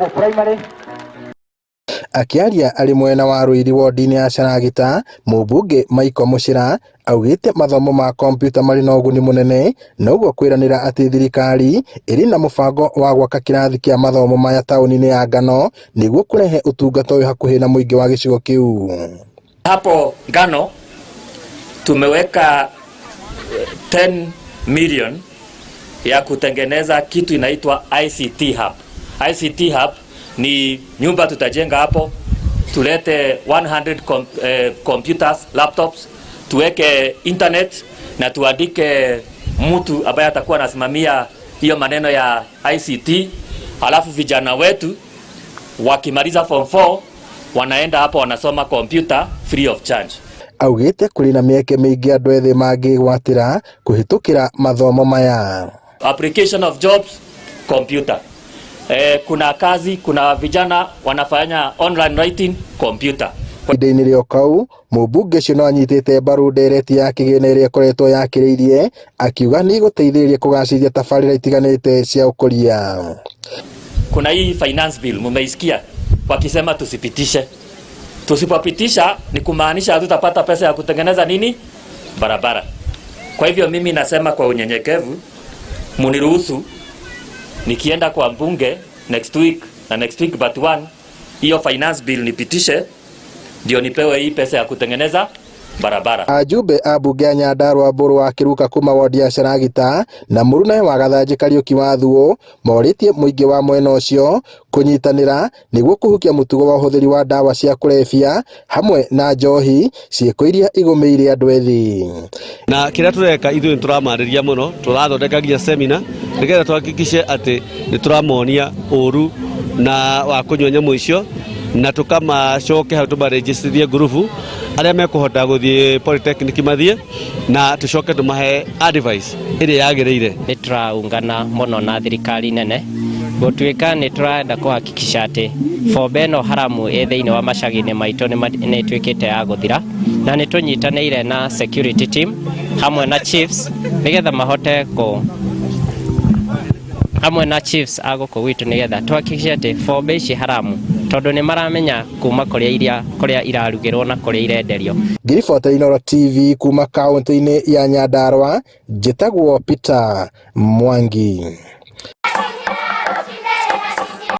Primary. Akĩaria arĩ mwena wa Ruiri wodi-inĩ ya Caragita, mũmbunge Michael Muchira augĩte mathomo ma kompiuta marĩ na ũguni mũnene na ũguo kwĩranĩra atĩ thirikari ĩrĩ na mũbango wa gwaka kĩrathi kĩa mathomo maya taũni-inĩ ya Ngano nĩguo kũrehe ũtungata ũyũ hakuhĩ na mũingĩ wa gĩcigo kĩu. Hapo Ngano tumeweka 10 million ya kutengeneza kitu inaitwa ICT Hub. ICT Hub ni nyumba tutajenga hapo, tulete 100 computers, laptops, tuweke internet na tuandike mtu ambaye atakuwa anasimamia hiyo maneno ya ICT. Halafu vijana wetu wakimaliza form 4 wanaenda hapo wanasoma computer free of charge. Augĩte kũrĩ na mĩeke mĩingĩ andũ ethĩ mangĩgwatĩra kũhĩtũkĩra mathomo maya. Application of jobs computer. Kuna kazi, kuna vijana wanafanya online writing computer. Ihinda-inĩ rĩa kau mũmbunge ũcio no anyitĩte mbaru ndereti ya kĩgĩna ĩrĩa ĩkoretwo yakĩrĩirie akiuga nĩ ĩgũteithĩrĩria kũgacĩrithia tabarĩra itiganĩte cia ũkũria. Kuna hii finance bill mumeisikia wakisema tusipitishe. Tusipopitisha ni kumaanisha hatutapata pesa ya kutengeneza nini? Barabara. Kwa hivyo mimi nasema kwa unyenyekevu, muniruhusu nikienda kwa mbunge next week na next week but one, hiyo finance bill nipitishe ndio nipewe hii pesa ya kutengeneza barabara. Ajumbe a mbunge a Nyandarua Mbũrũ wa Kĩruka kuma wodi ya Caragita na mũrunawe wa Gathanjĩ Kariũki wa Thuo morĩtie mũingĩ wa mwena ũcio kũnyitanĩra nĩguo kũhukia mũtugo wa ũhũthĩri wa ndawa cia kũrebia hamwe na njohi ciĩko iria igũmĩire andũ ethĩ. Na kĩrĩa tũreka ithuĩ nĩ tũramarĩria mũno, tũrathondeka nginya semina nĩgetha tuhakikishe atĩ nĩ tũramonia ũru na wa kũnyua nyamũ icio, na tũkamacoke hau tũmarĩnjicithie ngurubu arĩa mekũhota gũthiĩ polytechnic mathiĩ, na tũcoke tũmahe advice ĩrĩa yagĩrĩire. Nĩ tũraungana mũno na thirikari nene gũtuĩka nĩ tũrenda kũhakikisha atĩ bombe ĩno haramu ĩ thĩinĩ wa macagi-inĩ maitũ nĩ ĩtuĩkĩte ya gũthira, na nĩ tũnyitanĩire na security team hamwe na chiefs nĩgetha mahote kũ hamwe na chiefs a gũkũ gwitũ nĩgetha tuhakikishe atĩ bombe ici haramu tondũ nĩ maramenya kuma kũrĩa iria kũrĩa irarugĩrwo na kũrĩa irenderio. Ngĩribota Inooro TV kuma kaunti-inĩ ya Nyandarua, njĩtagwo Peter Mwangi.